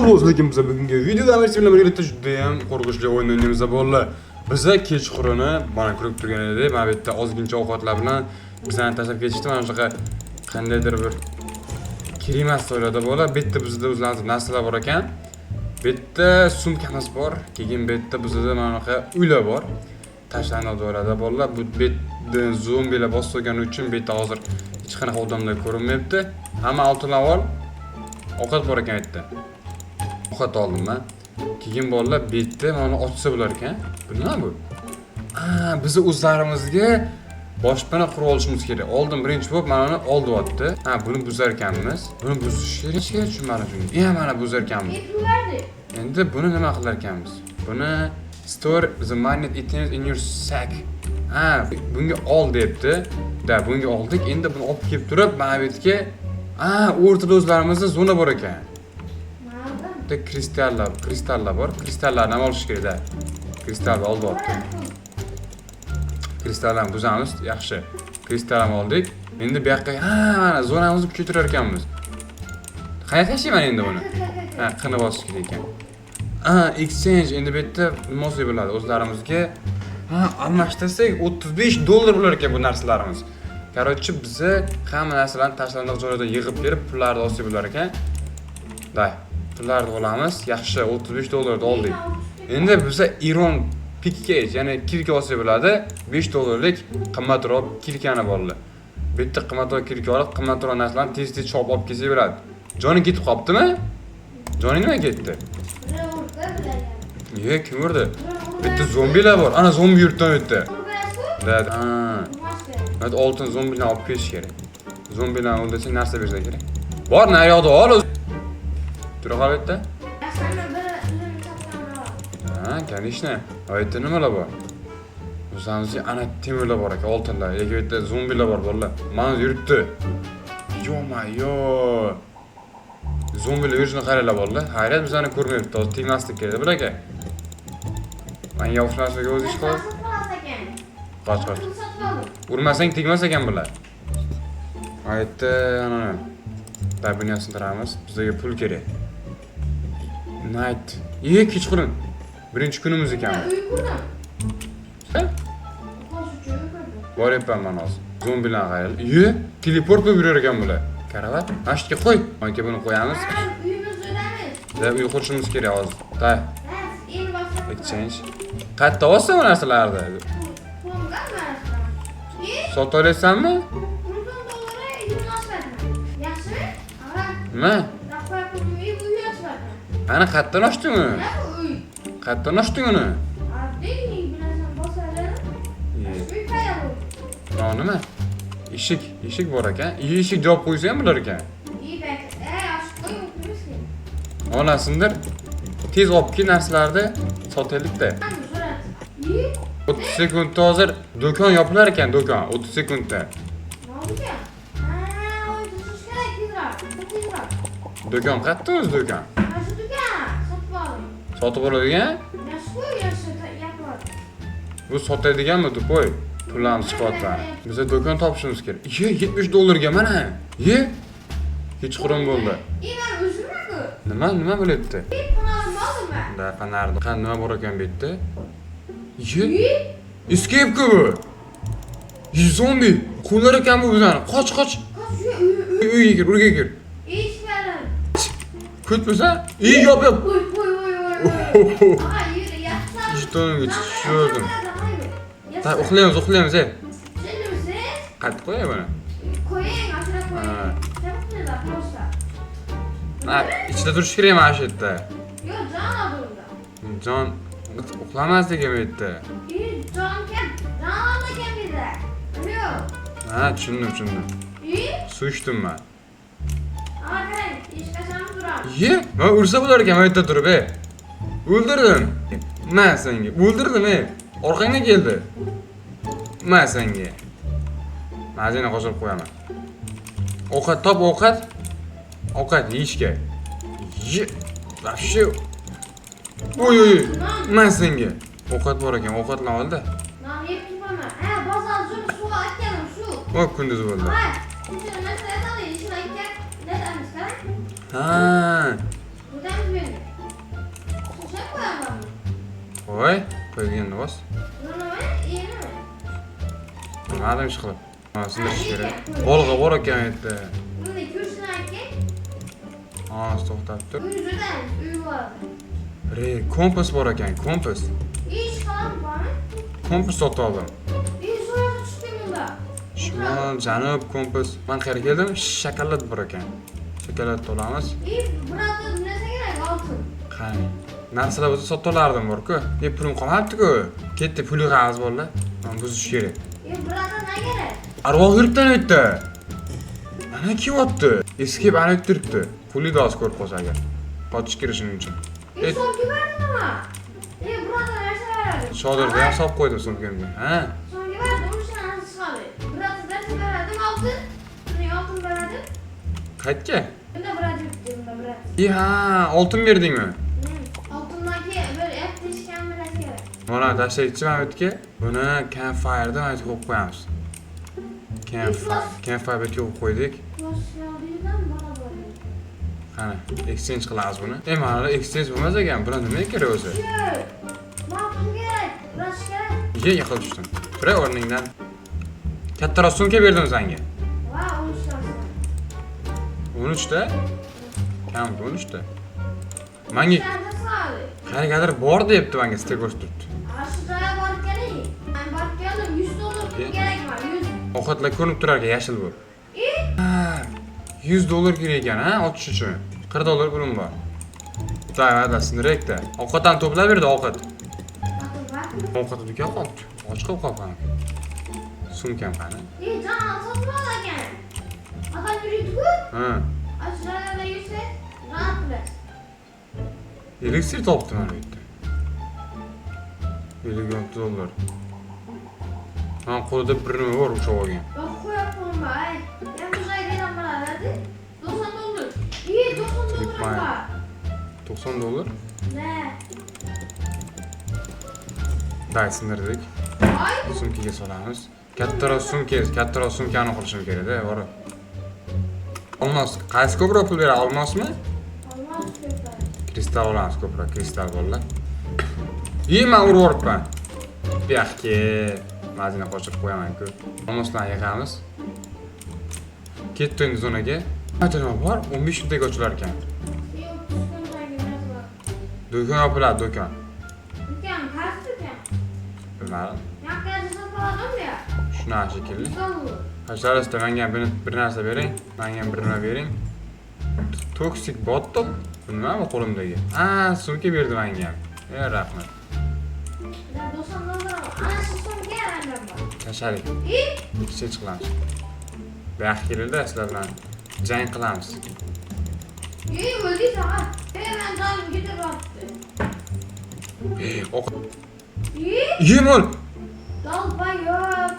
Xullas, lekin biz bugungi videoda Amir bilan birgalikda juda ham qo'rqinchli o'yin o'ynaymiz, bolalar. Biza kechquruni mana ko'rib turgan edik, mana bu yerda ozgincha ovqatlar bilan bizani tashlab ketishdi. Mana shunaqa qandaydir bir kerak emas joylarda, bolalar. Bu yerda bizda o'zlarimizni narsalar bor ekan. Bu yerda sumkamiz bor, keyin bu yerda bizda mana bunaqa uylar bor. Tashlandiq joylarda, bolalar. Bu yerda zombilar bosib olgani uchun bu yerda hozir hech qanaqa odamlar ko'rinmayapti. Hamma oltinlar ol. Ovqat bor ekan bu yerda. Ovqat oldim man. Keyin, bolalar, bu yerda mana ochsa bo'lar ekan. Bu nima bu? Bizni o'zlarimizga boshpana qurib olishimiz kerak. Oldin birinchi bo'lib mana uni ol deyapti. Ha, buni buzar ekanmiz. Buni buzish kerak, hech kerak tushunmadim shunga. Mana buzar ekanmiz. Pul verdi. Endi buni nima qilar ekanmiz? Buni store the mined items in your sack. Ha, bunga ol deyapti. Da, bunga oldik. Endi buni olib kelib turib, mana bu yerga, o'rtada o'zlarimizda zona bor ekan. Nerede? Bitta kristallar, kristallar bor. Kristallarni ham olish kerak-da. Kristalni ol deyapti. Kristallarni buzamiz, yaxshi. Kristal ham oldik. Endi bu yoqqa, ha, mana zonamizni kuchaytirar ekanmiz. Qayerga tashlayman endi buni? Ha, qini bosish kerak ekan. Ha, exchange, endi bu yerda nima olsak bo'ladi o'zlarimizga? Ha, almashtirsak 35 dollar bo'lar ekan bu narsalarimiz. Короче, biza hamma narsalarni tashlandiq joylarda yig'ib kelib, pullarni olsak bo'lar ekan. Да, pullarni olamiz. Yaxshi, 35 dollarni oldik. Endi biza iron pickaxe, ya'ni кирка olsak bo'ladi. 5 dollarlik qimmatroq кирка ni, bolalar. Bu yerda qimmatroq кирка olib, qimmatroq narsalarni tez-tez chopib olib kelsak bo'ladi. Joning ketib qolibdimi? Joning nima ketdi? Ye, kim urdi? Bu yerda zombilar bor. Ana, zombi yuribdi bu yerda. Да, ha. Evet, oltin zombilarni olib kelish kerak. Zombilarni o'ldirsang, narsa bersa kerak. Bor, naryoqda ol o'zi. Tura qol bu yerda. Ha, конечно. Bu yerda nimalar bor? O'zimizga ana temirlar bor ekan, oltinlar. Lekin bu yerda zombilar bor, bolalar. Mana yuribdi. Ё-моё. Zombilar yurishini qaranglar, bolalar. Hayrat, bizani ko'rmayapti. Hozir tegmaslik kerak bularga. Manga o'xshamasligiga o'zi ish qiladi. Qoch, qoch. Urmasang tegmas ekan bular. Bu yerda ana da sindiramiz. Bizga pul kerak. Night. Ye, kechqurun. Birinchi kunimiz ekan bu. Uy qurdim. Ha? Uxlash uchun uy qurdim. Boryapman man hozir. Zombilarni qaranglar. Ye, teleport bo'lib yurar ekan bular. Karavot. Mana shu yerga qo'y. Aka, buni qo'yamiz. Ha, uyimizni o'damiz. Да, uy qurishimiz kerak hozir. Да, Ha, endi boshlab. exchange. Qayerda olsan bu narsalarni? Pulga narsa. Sota olasanmi? 10 dollara uyni ochyapman. Yaxshimi? Ha, Nima? rahbar uy uy ochyapman. Ana qayerdan ochding uni? Nima bu uy? Qayerdan ochding uni? Abding bilasan bosadi. Ye. Uy paydo bo'ldi. Mana nima? Eshik, eshik bor ekan. Eshik javob qo'ysa ham bo'lar ekan. İyi belki. Ochib qo'y, o'qiymiz. Onasindir. Tez olib kel narsalarni, sotaylik-da. Surat. İyi. 30 sekundda hozir do'kon yopilar ekan, do'kon 30 sekundda. Ne oldu ki? Ha, oy tuzish kerak tezroq. Tezroq. Do'kon qayerda o'zi do'kon? Mana shu do'kon sotib oldim. Sotib oladigan? Yaxshi qo'y, yaxshi yapiladi. Bu sotadiganmi, тупой? Pullarimiz chiqyapti. Biza do'kon topishimiz kerak. Ye, 70 dollarga mana. Ye. Kechqurun bo'ldi. İyi, ben o'zimmi bu? Nima, nima bo'lyapti? Bir fonarim oldim ben. Да, fonarni. Qani, nima bor ekan bu yerda? Ye. İyi. Escape ku bu. Ye, zombi. Quvlar ekan bu bizani. Qoch, qoch. Kaç uy uy uy. Uyga gir, uyga gir. İyi işlerim. Ko'tmisan? Ey, yop, yop. Uy uy uy uy uy. Aha, yürü yatsam. Ishtonimga tushirdim. Ta, uxlaymiz, uxlaymiz, ey. Tushundingmi? Qayerga qo'yay buni? Qo'ying, ashura qo'ying. Ha. Chapqillar, просто. Ha, ichida turish kerak mana shu yerda. Yo'q, jon oldi. Jon uxlamasdik bu yerda. İyi, jon kam. Jon oldi ekan bizda. Yo'q. Ha, tushundim, tushundim. İyi. Suv ichdim man. Aha, qarang, eshik ochamiz, turamiz. Ye, man ursa bo'lar ekan mana yerda turib, ey. O'ldirdim. Ma senga. O'ldirdim, ey. Orqangdan keldi. Ma senga. Mazini qo'shib qo'yaman. Ovqat top, ovqat. Ovqat yeyishga. Ye. Вообще. Oy oy. Ma senga. Ovqat bor ekan, ovqatlarni oldi. Non yeb turibman. Ha, bozor zo'r suv aytganim shu. O, kunduz bo'ldi. Ha, shuni narsa aytadi, ishini aytgan. Netamiz, qarang. Ha. O'tamiz bu berdi. Sen qo'yaman. Voy, qo'yilganni bos. Nima? Nima? Bilmadim ish qilib. Ha, sindirish kerak. Bolg'a bor ekan u yerda. Buni ko'rsin aka. Hozir to'xtab tur. Uy juda uy bor. Re, kompas bor ekan, kompas. Ish qalam bormi? Kompas sotib oldim. Ish so'rab tushdim bunda. Shimol, janub, kompas. Man qayerga keldim? Shokolad bor ekan. Shokolad olamiz. И брат narsa kerak oltin. Qani. Narsalar bo'lsa sotib olardim bor-ku. E, pulim qolmabdi-ku. Ketdi, pul yig'amiz bolalar. Mana buzish kerak. E брат nima kerak? Arvoh yuribdi ana yerda. Mana kelyapti. Escape ana yerda turibdi. Pulni hozir ko'rib qolsa agar. Qochish kerak shuning uchun. E so'mka berdi nima? E брат narsa beradi. Chodirda ham solib qo'ydim sumkamga. Ha? So'mka berdi, o'sha narsa chiqadi. Брат narsa beradi, oltin. Buni oltin beradi. Qayerga? Bunda брат yuribdi, bunda брат. E ha, oltin berdingmi? Oltindan keyin bir et teshgan narsa kerak. Mana tashlaychi mana bu yerga. Buni campfire'da mana qo'yib qo'yamiz. Campfire, campfire bu yerga qo'yib qo'ydik. Boshlaydigan bola bor. Qani, exchange qilamiz buni. E, mana exchange bo'lmas ekan. Buni nimaga kerak o'zi? Yo'q. Man pul kerak, vrach kerak. Ye, yiqilib tushdim. Turay o'rningdan. Kattaroq sumka berdim senga. Va 13 tasi. 13 ta? Kam 13 ta. Menga Narsa chiqadi. qayergadir bor deyapti menga, sizga ko'rsatib turibdi. Ana shu joyga borib keling. Men borib keldim, 100 dollar pul kerak man, 100. Ovqatlar ko'rinib turar ekan yashil bo'lib. E? Ha, 100 dollar kerak ekan, ha, otish uchun. 40 dollar pulim bor. Da, da, sindirakda. Ovqatdan to'plab berdi ovqat. Ovqat do'kon qolibdi. Och qolib qolibman. Sumkam qani? E, jon sotib ol ekan. Odam yuribdi-ku. Ha, Ana shu joylarda yursa, jon qilasiz. Eliksir topdim mana bu yerda. 56 dollar. Ha, qo'lida bir nima bor ushlab olgan. Yo'q, qo'yapman, ay. Yana bu joyga ham boradi. 90 dollar. E, 90 dollar Mayli. bor. 90 dollar. Ne? Day, sindirdik. Ay, Sumkaga solamiz. Kattaroq sumka, kattaroq sumkani qilishim kerak-da, borib. Olmos, qaysi ko'proq pul beradi, olmosmi? Olmos ko'par. Kristal olamiz ko'proq, kristal bolalar. И man urib yuboribman. Bu yoqqa mazina qochirib qo'yaman-ku. Olmoslarni yig'amiz. Ketdi endi zonaga. Qayerda nima bor? 15 minutga ochilar ekan. E, 30 kun narsa bor. Do'kon yopiladi, do'kon. Do'kon, qaysi do'kon? Bilmadim. Yoqqa sotib oladimi ya? Shunaqa shekilli. 100 dollar. Пожалуйста, menga bir narsa bering. Menga bir nima bering. Toxic bottle. Bu nima bu qo'limdagi? Ha, sumka berdi menga. E, rahmat. Ya 90 dollar. Ana shu sumka menda bor. Tashlalik. E, Exchange qilamiz. Bu yoqqa kelinglar, sizlar bilan jang qilamiz. E, o'ldik ha. E, men jonim ketyapti. E, o'q. E, Yemol. долбоёб.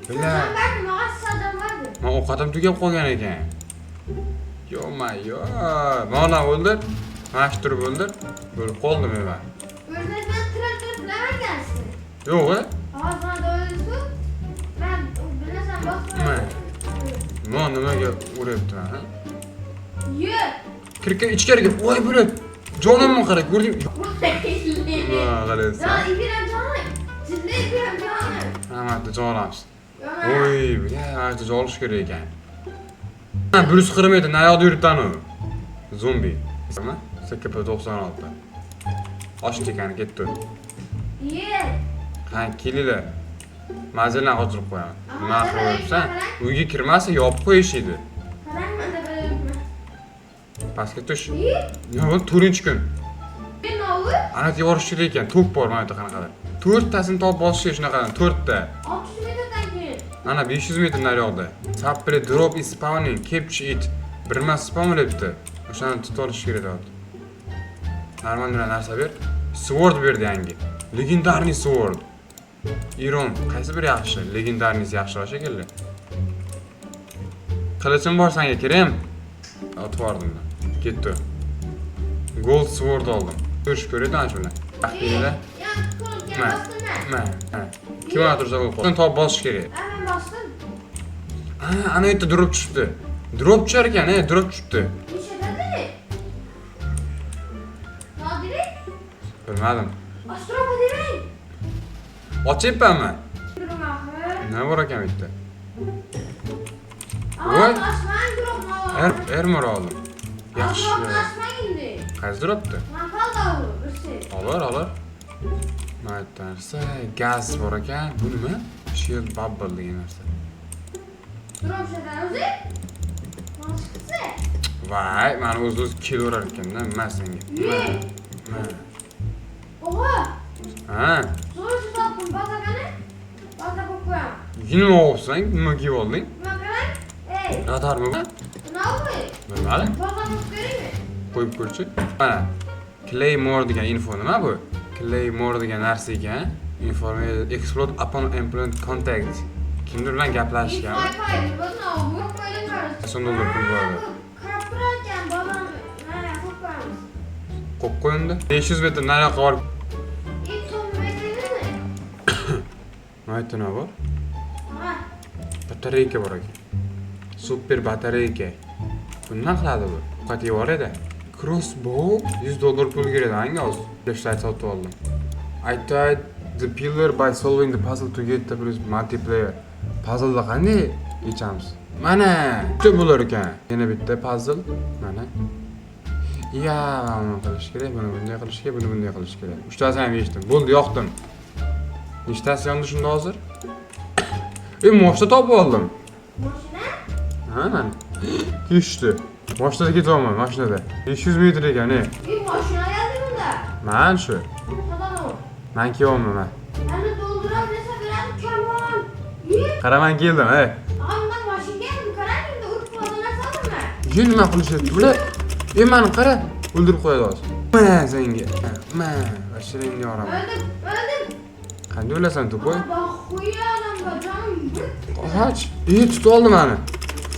Bila. Jon berdi, menga jon berdi. Man ovqatim tugab qolgan ekan. Yo-ma-yo. Mana o'ldir. Mana shu turib o'ldir. O'lib qoldim men. O'zingiz men tiriltirib bilamagansiz. Yo'q, e? Hozir mana o'ldirsiz. Men bilasam bosmayman. Man nimaga uryapti ha? Ye. Kir, kir ichkariga. Voy, bular. Jonimni qara, ko'rding? Nima qilasan? Jon, ibiram jonim. Jiddiy ibiram jonim. Mana bu yerda jon olamiz. Yona. Voy, bular mana yerda jon olish kerak ekan. Ha, 140 metr naryoqda yuribdi anavi. Zombi. Nima? SKP 96. Ochdi ekan, ketdi. Ye. Ha, kelinglar. Manzildan qochirib qo'yaman. Nima qilyapsan? Uyga kirmasa yopib qo'yish edi. Qarang, menda bir Pastga tush. Ye. Nima bo'ldi? 4-kun. Bir novi Ana yerga borish kerak ekan. To'p bor mana bu yerda qanaqadir. To'rttasini topib bosish kerak shunaqadan, to'rtta. 600 metrdan keyin. Mana 500 metr naryoqda. Supply drop is spawning, capture it. Bir nima spawn bo'lyapti. O'shani tutib olish kerak deyapti. Normal narsa ber. Sword berdi yangi. Легендарный sword. Iron qaysi biri yaxshi? Легендарный si yaxshiroq shekilli. Qilichim bor senga kerakmi? Otib yubordim. Ketdi. Gold sword oldim. Ko'rish ko'radi ana shu bilan. Vaqtingda. Ya, qo'limga Ma. bosdim. Ma. Ha. Kim tursa o'lib qoldi. Topib bosish kerak. Ha, men bosdim. Ha, ana yerda drop tushibdi. Drop tushar ekan, drop tushibdi. Necha dedi? Kerak? Bilmadim. Astroba demang. Ochyapmanmi? Turma axir. Nima bor ekan bu yerda? Aa, Voy. Osman dropni Armor oldim. Yaxshi. Dropni ochmang endi. Qaysi dropdi? Napalda u, birisi. Olar, olar. Mana yerda narsa, gaz bor ekan. Bu nima? Shield bubble degan narsa. Drop ishlatar o'zi. Mana chiqsa. Voy, mani o'zi kelaverar ekanda, nima senga? Ye. Ma. Oha! Ha, Zo'r topdim, baza qani? Baza qo'yib qo'yaman. nima olibsan? Nima kiyib olding? Nima qarang? Ey, Radarmi bu? nima bu? Bilmadim. Baza qo'yib ko'ringmi? Qo'yib ko'rchi. Mana Claymore degan info nima bu? Claymore degan narsa ekan. Information explode upon employment contact. Kimdir bilan gaplashgan. Wi-Fi, bu nima bu? Qo'ydim qarang. Sonda pul bor. Qarab turar ekan, bazani mana qo'yib qo'yamiz. Qo'yib qo'yindi. 500 metr nariyoqqa borib Ilk son bekledimi? Nima yerda nima bor? Ha, Батарейка bor ekan. Super батарейка. Bu nima qiladi bu? Ovqat yeb yuboradi. Crossbow 100 dollar pul kerak anga hozir. Flashlight sotib oldim. I tried the pillar by solving the puzzle to get the plus multiplayer. Puzzle qanday yechamiz? Mana, bitta bo'lar ekan. Yana bitta puzzle. Mana. Ya, buni qilish kerak, buni bunday qilish kerak, buni bunday qilish kerak. Uchtasini ham yechdim. Bo'ldi, yoqdim. Nechtasi yondi shunda hozir? Ey, moshina topib oldim. Mashina? Ha, mana. Tushdi. Mashinada ketyapman, mashinada. 500 metr ekan, ey. Bir mashina geldi bunda. Man shu. Qadam o. Man kelyapman, man. Yani dolduran nesa beradi kamon. Ye. Qara, man keldim, ey. Ondan mashina geldi. Qarang endi urib qo'yadi narsa nima? Ye, nima qilishyapti bular? Ey, mani qara. O'ldirib qo'yadi hozir. Ma senga. Ma, vashiringni yoraman. Öldüm, öldüm. Qanday o'lasan, тупой? Baxuyanam va jonim bir. Qoch. Ey, tutib oldi mani.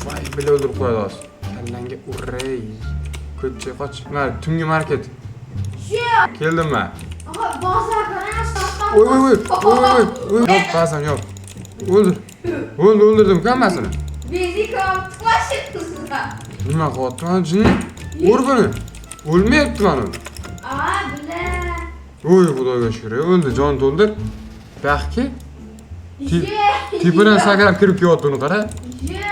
Voy, bila o'ldirib qo'yadi hozir. Kallangga uray. Ko'chga qoch. Mana tungi market. She. Keldim man. Aha, bozor qarang, stopdan. Oy, oy, oy. Oy, oy, oy. Yo'q, bazam yo'q. O'ldir. O'ldi, o'ldirdim hammasini. Bizi kaptlaşırsın. Nima qilyapti mana jinni? Ur buni. O'lmayapti mana. Aa, bile. Oy, xudoga shukur, o'ldi, jon to'ldir. Baxki Ye. tepadan sakrab kirib kelyapti, uni qara. Ye,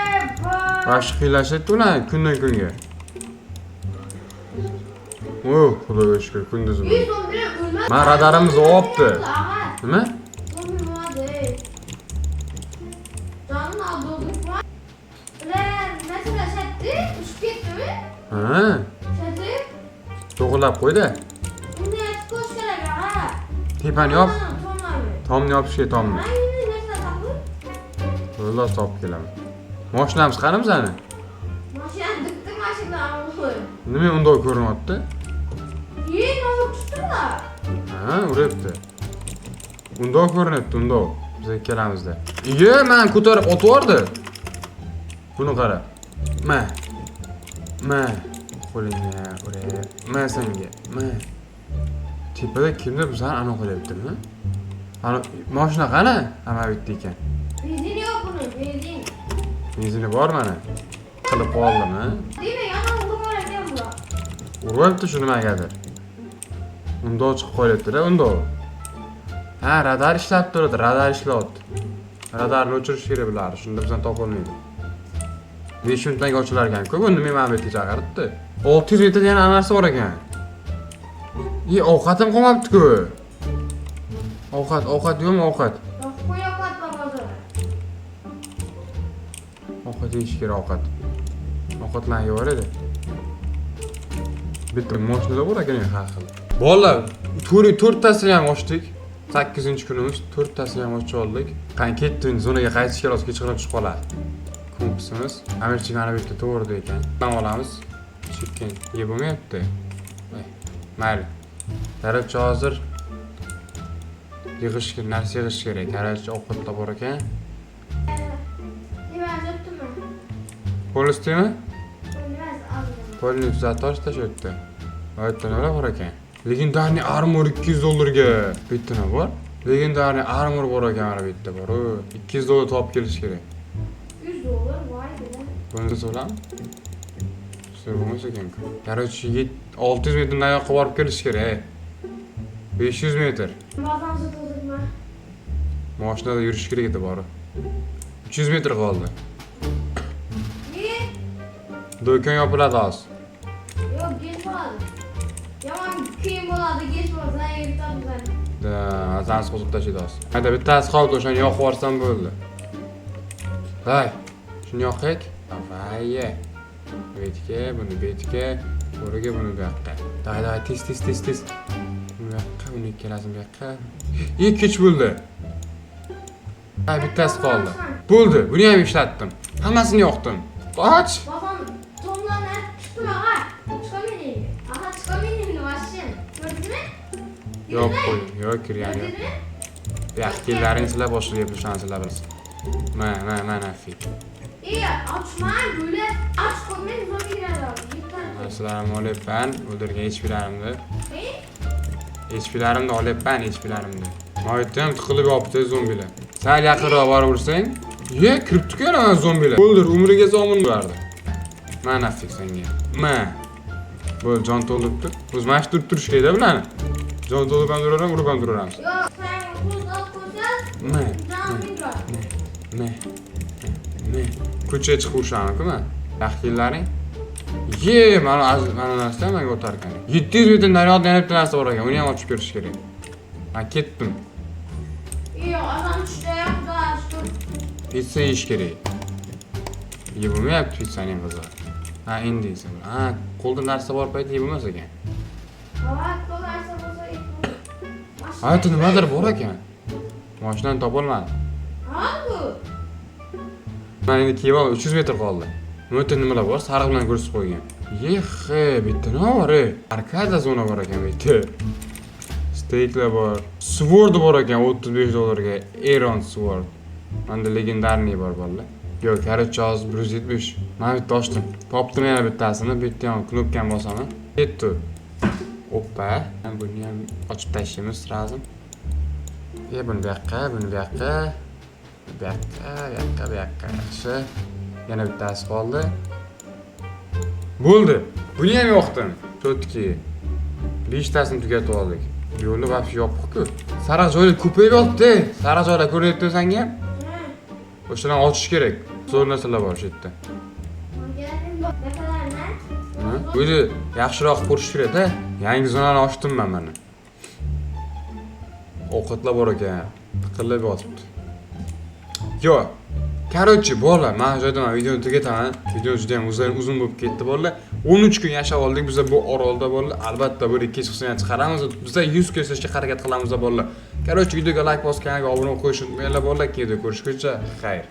ba. Yaxshi qiyinlashyapti ular kundan kunga. O, xudoga shukur, kunduz bo'ldi. 111 o'lmaz. Ma radarimiz olibdi. Aha. Nima? Zombi bo'lmadi. Jonini al doldirib. Ular mesela shatdi, uchib ketdimi? Ha, Shatib. to'g'rilab qo'ydi. Uni yetib qo'yish kerak, aha. Tepani yop, Tomlarni. Tomni yopish kerak, tomni. Mana narsa topib. Bo'ldi, topib kelaman. Mashinamiz qani bizani? Mashina dikdi, mashina qo'y. Nima undoq ko'rinyapti? Ye, nima tutdilar? Ha, uryapti. Undoq ko'rinyapti, undoq. Biz ikkalamizda. Iye, meni ko'tarib otib yubordi. Buni qara. Ma. Ma. Qo'lingga uray. Ma senga. Ma. Tepada kimdir bizani anaqa qilyaptimi? Ana mashina qani? Hamma bitta ekan. Benzin yo'q buni, benzin. Benzini bor mana. Qilib qoldimi? Demak, ana urib ekan bular. Uryapti shu nimagadir. Undoq chiqib qolyapti-da, undoq. Ha, radar ishlab turadi, radar ishlayapti. Radarni o'chirish kerak bular, shunda bizani topolmaydi. 5 minutdan keyin ochilar ekan-ku, bu nima mana bu yerga chaqiribdi. 600 metrda yana narsa bor ekan. E, ovqatim qolmabdi-ku. Ovqat, ovqat yo'qmi ovqat? Qo'y ovqat bor bozorda. Ovqat yeyish kerak, ovqat. Ovqatlarni yeyoradi. Bitta mashinada bor ekan har xil. Bolalar, to'rt to'rttasini ham ochdik. 8-kunimiz to'rttasini ham ochib oldik. Qani ketdi, endi zonaga qaytish kerak, kechqurun tushib qoladi. Kompasimiz. Amirchik mana bu yerda to'g'rida ekan. Dam olamiz. Chekkan yeb bo'lmayapti. Voy, mayli. Короче, hozir yig'ish kerak, narsa yig'ish kerak. Короче, ovqatlar bor ekan. Nima yozibdimi? Polistimi? Bilmas, oldim. Polni tuzatib tashlashibdi. Bu yerda nima bor ekan? Легендарный armor 200 dollarga. Bu yerda nima bor? Легендарный armor bor ekan mana bu yerda bor. 200 dollar topib kelish kerak. 100 dollar, voy bile. Buni so'rami? Zo'r bo'lmas ekan-ku. Короче, 600 metr nayoqqa borib kelish kerak. 500 metr. Bazan su to'ldirma. Mashinada yurish kerak edi borib. 300 metr qoldi. Ne? Do'kon yopiladi hozir. Yo'q, kech bo'ladi. Yomon keyin bo'ladi, kech bo'lsa, erta. Да, azansi qo'zib tashlaydi hozir. Mayda, bittasi qoldi, o'shani yoqib yuborsam bo'ldi. Давай, shuni yoqaylik. Давай. Bu yerga, buni bu yerga, bo'riga, buni bu yoqqa. Давай, давай, tez, tez, tez, tez. Buni bu yoqqa, buni ikkalasini bu yoqqa. E, kech bo'ldi. Ha, bittasi qoldi. Bo'ldi, buni ham ishlatdim. Hammasini yoqdim. Qoch! Bobom tomlarni chiqdim, og'a. Chiqolmaydi endi. Aha, chiqolmaydi endi mashina. Ko'rdingmi? Yo'q, qo'y, yo'q, kirgani yo'q. Ko'rdingmi? Bu yoq kellaring sizlar boshqa gapirishani sizlar bilsin. Ma, ma, ma, nafi. E, ochmang, bo'la. Och qo'ymang, zo'r kiradi. Yetti. Sizlarni olyapman, o'ldirgan HPlarimni. E? HPlarimni olyapman, HPlarimni. Mana ham tiqilib yopti zombilar. Sal yaqinroq borib ursang, ye, kirib ana zombilar. O'ldir, umriga zomin bo'lardi. Ma, нафиг senga. Ma. Bo'ldi, jon to'ldirib tur. O'zi mana shu turib turish kerak bularni. Jon to'ldirib ham turaveramiz, urib ham turaveramiz. Yo'q, sen qo'l olib qo'ysan, Ma. jonim turadi. Ma. Ma. Ko'chaga chiqib urishamiz-ku man. Yaxshilaring. Ye, mana narsa menga o'tar ekan. 700 metr naryoqda yana bitta narsa bor ekan, uni ham ochib ko'rish kerak. Men ketdim. E, odam tushdi, xudo shukur. Pitsa yeyish kerak. Yeb bo'lmayapti pitsaning qizig'i. Ha, endi yesa bo'ladi. Ha, qo'lda narsa bor paytda yeb bo'lmas ekan. Ha, qo'l narsa bo'lsa yeb bo'ladi. Ha, yerda nimadir bor ekan. Mashinani topolmadim. Ha, bu. Man endi kiyib oldim, 300 metr qoldi. Bu yerda nimalar bor? Sariq bilan ko'rsatib qo'ygan. Yexe, bu yerda nima bor, ey? Arkada zona bor ekan bu yerda. Steyklar bor. Sword bor ekan 35 dollarga. Iron Sword. Menda легендарный bor, bolalar. Yo'q, короче, hozir 170. Mana bitta ochdim. Topdim yana bittasini. Bu yerda ham knopkani bosaman. Ketdi. Oppa. Buni ham ochib tashlaymiz сразу. E, buni bu yoqqa, buni bu yoqqa. Bu yoqqa, bu yoqqa, bu yoqqa. Yaxshi. Yana bittasi qoldi. Bo'ldi. Buni ham yoqdim. Чётко. Beshtasini tugatib oldik. Yo'lni вообще yopiq-ku. Sariq joylar ko'payib yotibdi. Sariq joylar ko'rinyapti senga? Ha. O'shalarni ochish kerak. Zo'r narsalar bor shu yerda. Nafalarni. Ha? O'zi yaxshiroq ko'rish kerak-da. Yangi zonani ochdim man mana. Ovqatlar bor ekan. Tiqillab yotibdi. Yo'q. Короче, bolalar, mana shu joyda man videoni tugataman. Video juda ham uzun uzun bo'lib ketdi, bolalar. 13 kun yashab oldik biz bu orolda, bolalar. Albatta bir ikkinchi qismini ham chiqaramiz. Bizda 100 ko'rsatishga harakat qilamiz, bolalar. Короче, videoga like bosib, kanalga obuna qo'yishni unutmanglar, bolalar. Keyingi ko'rishguncha xayr.